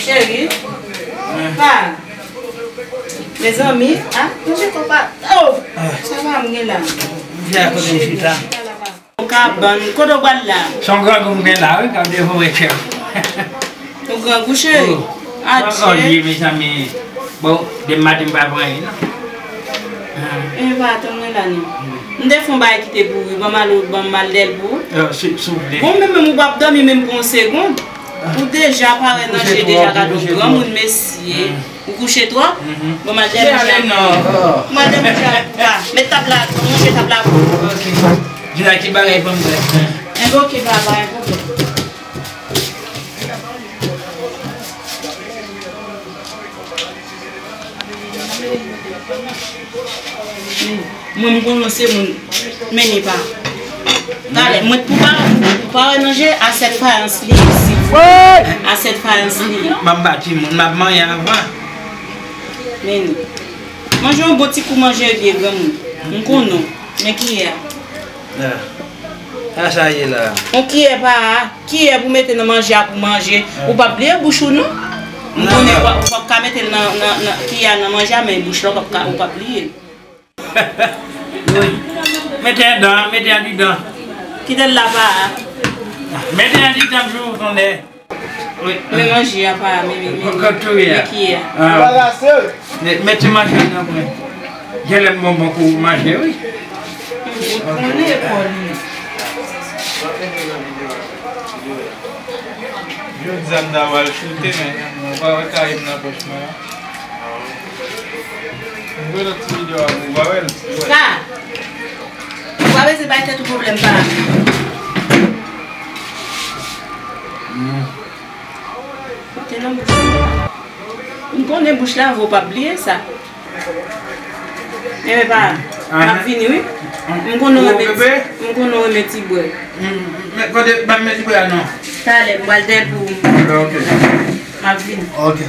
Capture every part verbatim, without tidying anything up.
Cheri. Pa. Mezanmi, ah, mwen se konpa. Oh! Sa va, m gen la. Vin a kote m chita. Ou ka ban, kote w pral la? Se yon grangou m gen la, wi, k ap devore tchè. Yon grangou, cheri? Oh. Adye. Mezanmi. Bon, demen maten m pa pran anyen, non. E pa, tann mwen la, non. M te fè yon bagay ki te pouri, ban m al, ban m al dèl pou ou. Bon, men menm ou p ap dòmi menm pou yon segonn. Ou deja parèt nan je deja, gade yon granmoun, mesye. Ou kouche twòp? Bon, m al dèyè manje a. M al dèyè manje a. Met tab la, manje tab la pou ou. Ok. Di la ki bagay pou m fè. Enben, ok, papa, enben, ok. Mwen, m konnen se moun, men li pa. Talè, mwen pou pa, pou pa wè nan je, asyèt fayans li, si. Asyèt fayans li. M ap ba timoun, m ap manyen avan. Men li. Manje yon bon ti kou manje byen, granmoun. M konnen w. Men kiyè a? Sa sa ye la? Yon kiyè pa a, kiyè pou mete nan manje a pou manje. Ou p ap bliye bouch ou non. M konnen w p ap ka mete l nan, nan, nan kiyè a nan manje a, men bouch la w p ap ka, ou p ap bliye. Wi. Mete andan, mete andidan. Kite l la pa a. Mete andidan toujou, tande. Wi. Men manje a pa, men, men, men, men kiyè a. Met ti manje nan pwen. Genlè m bon bon kou manje, wi. Ou konnen kò li. Jodi a m ta pral choute, men mwen pa wè kare m nan pòch mwen an. M gwe lòt ti videyo a, m pa wè l. Sa. Ou pa bezwen bay tèt ou pwoblèm sa. Te nan bouch la. M konnen bouch la, ou p ap bliye sa. Enben pa, m ap vini, wi. M konnen w renmen ti, m konnen w renmen ti bwè. Kote, ban m ti bwè a non. Talè, m pral dèyè l pou ou. Ok. M ap vini. Ok.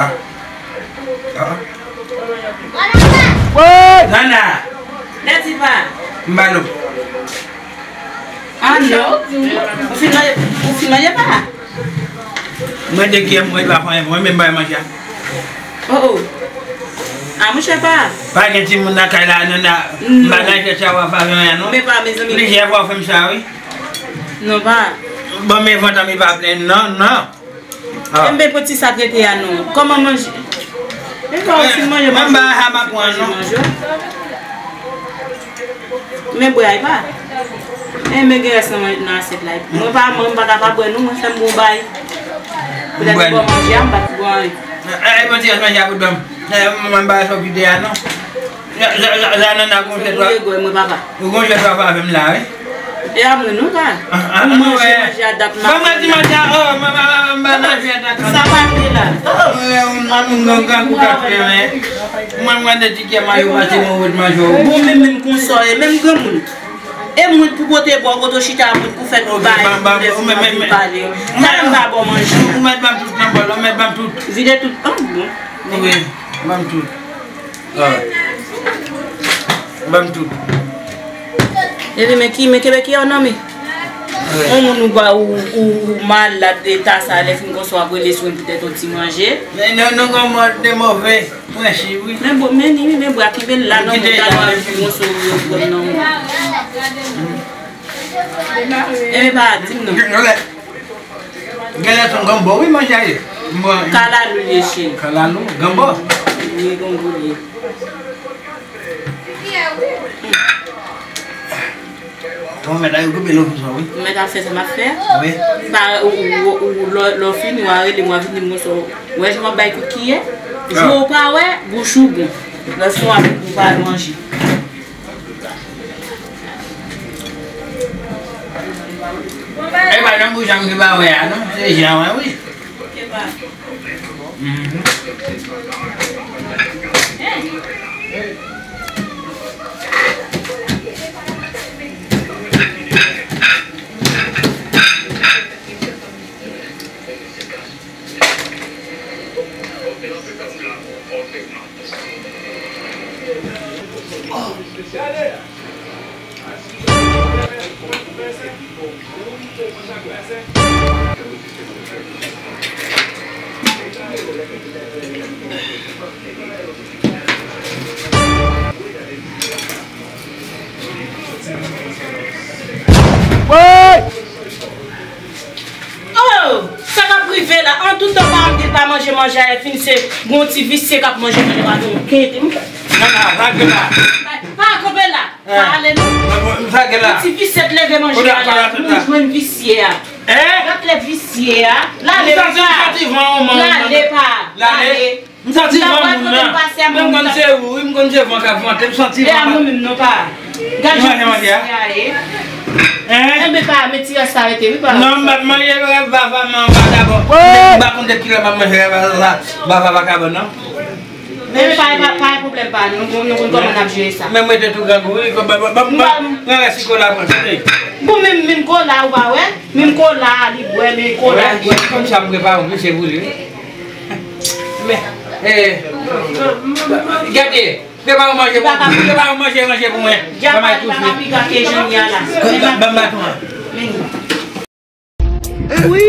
Ah. Ah. Nana! Lè di pa. M ba nou. Ah non. Ou fin manje, ou fin manje pa? Mwen de kiyè mwen pa fè anyen, mwen menm bay manje a. Oh oh. Ah, monchè pa. Pa gen timoun nan kay la, non, nan, m pa nan jwèt sa w ap fè anyen non. Men pa, mezanmi. Plizyè fwa w fè m sa, wi. Non, pa. Bon, men vant an mi pa plen, non, non. Ah. Enben, pran ti sa trete a non. Kòman manje? E pa ou fin manje, manje. Mwen ba ha m ap pran non. Men bwè a, e pa. Enben, gen rès nan, nan asyèt la. Mwen pa, mwen pa ta ka bwè non, mwen fè m bon bay. Poutèt ou bon manje a, m pa t bon anyen. E, e, bon ti rès manje a pou dòm. E, mwen ba sa w kite a non. La, la, la, la, nana gon jwèt w ap, ou gon jwèt w ap avè m la, wi. E a mwen non, pa. Ou manje manje a dat. Ban mwen ti manje a, oh, mwen, mwen, mwen, mwen, manje a dat. Sa pa vle la. Oh, mwen, mwen, mwen, mwen, mwen, mwen, mwen, de ti kè mayo pase mwen wè manje w. Bon, men menm konsa w ye, menm granmoun. E mwen pou pote ba w, kote w chita a, mwen pou fè tout bagay, pou lè fini anvi pale. Talè m va ba w manje. Ou mèt ban m tout nan bòl, ou mèt ban m tout. Vide tout, oh, bon. Wi, ban m tout. Ah. Ban m tout. Epi men ki, men kenbe kiyè w nan men. Wi. Yon moun ou pa, ou, ou, ou malad eta sa, lè fin konsa w ap rele sou mwen poutèt yon ti manje. Men non, non, kòman de move prensip, wi. Men bo, men ni, men bwa kenbe l la nan men, talè w ap jwi moso yo pran nan men. Epi pa di m non. Genlè se yon gonbo, wi, manje a ye. Kalalou l ye, cheri. Kalalou? Ganbò? Wi, ganbò l ye. Bon, mèt a yo koupe lòt bouch la, wi. Mèt ap fè sa m ap fè. Wi. Pa, ou, ou, ou, ou, lò, lò fini, w a rele m, w a vin di m konsa. Ou wè jan w ap bay kout kiyè? Jou w pa wè, bouch ou bon. Lòt fwa w ap, ou pa al manje. E pa nan bouch an m te pa wè a, non. Se jan wè, wi. Mhm. Woy! Oh! Sa k ap rive la? An tout tan paran m di l pa manje manje a, fin se gon ti visye k ap manje manje pa gen yon kente. Nan, nan, sa ke la. Pa, pa kanpe la. Pa ale non. Sa ke la. Yon ti visye t leve manje a la. Pou nou jwenn visye a. Hein? Gad lè visye a. Lale, m pa. Lale, pa. Lale. M santi van moun nan. Mwen m konn se ou, wi, m konn se van k ap vante, m santi van. E a mwen menm non pa. Gad jan visye a ye. Hein? Enben pa, met ti rès la rete, wi, pa. Non, m p ap manje rès bava m anba dabò. M pa konn de kilè m ap manje rès bava, bava vakabon, non. Men pa, pa, pa pwoblèm pa, nou, nou, nou konn kòman n ap jere sa. Men m rete tou grangou, wi, ban, ban, ban, ban, ban rès kola pran, tande. Bon, menm, menm kola, ou pa wè? Menm kola, li bwè, men kola. Wè, wè, kòm sa m prepare yon visye pou li, wi. Men, eh, gade, prepare manje pou, prepare manje, manje pou mwen. Djab la, li pa ka piga ke jan li a la. Ban m baton an. Wi.